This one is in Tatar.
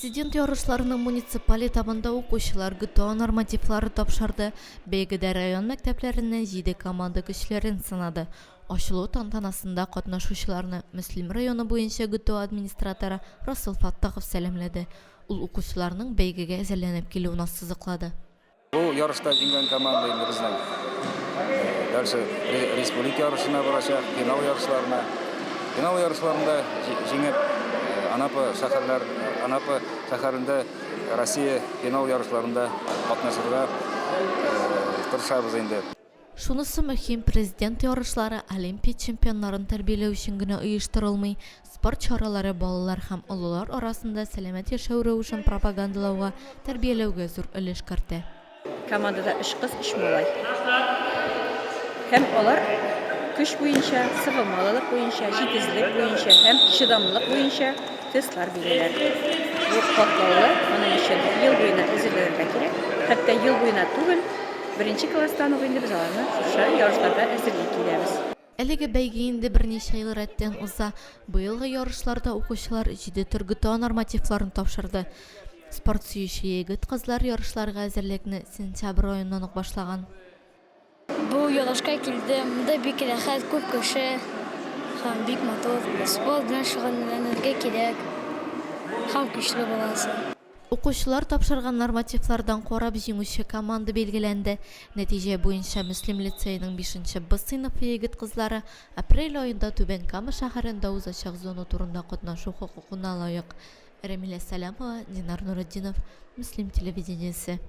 Президент ярышларының муниципаль этабында укучылар ГТО нормативлары тапшырды. Бәйгедә район мәктәпләреннән җиде команда көчләрен сынады. Ачылу тантанасында катнашучыларны Мөслим районы буенча ГТО администраторы Расил Фаттахов сәламләде. Ул укучыларның бәйгегә әзерләнеп килүен ассызыклады. Бу ярышта җиңгән команда инде безнең дальше республика ярышына барачак, финал ярышларына. Финал ярышларында җиңеп, Анапа шәһәрләр, Анапа шәһәрендә Россия финал ярышларында катнашырга тырышабыз инде. Шунысы мөһим, Президент ярышлары Олимпия чемпионнарын тәрбияләү өчен генә оештырылмый, спорт чаралары балалар һәм олылар арасында сәламәт яшәү рәвешен пропагандалауга, тәрбияләүгә зур өлеш кертә. Командада өч кыз, өч малай. Һәм алар көч буенча, сыгылмалылык буенча, җитезлек буенча һәм чыдамлылык буенча тестлар бирәләр. Бу катлаулы, моның өчен ел буена әзерләнергә кирәк. Хәтта ел буена түгел, Беренче класстан ук инде без аларны шушы ярышларга әзерли киләбез. Әлеге бәйге инде берничә ел рәттән уза. Быелгы ярышларда укучылар җиде төр ГТО нормативларын тапшырды. Спорт сөюче егет-кызлар ярышларга әзерлекне сентябрь аеннан ук башлаган. Бу ярышка килдем. Монда бик рәхәт, күп кеше һәм бик матур. Спорт белән шөгыльләнергә кирәк һәм көчле буласың. Укучылар тапшырган нормативлардан карап, җиңүче команда билгеләнде. Нәтиҗә буенча Мөслим лицееның бишенче Б сыйныфы егет-кызлары апрель аенда Түбән Кама шәһәрендә узачак зона турында катнашу хокукына лаек. Рәмилә Сәләмова, Динар Нуретдинов, Мөслим телевидениесе.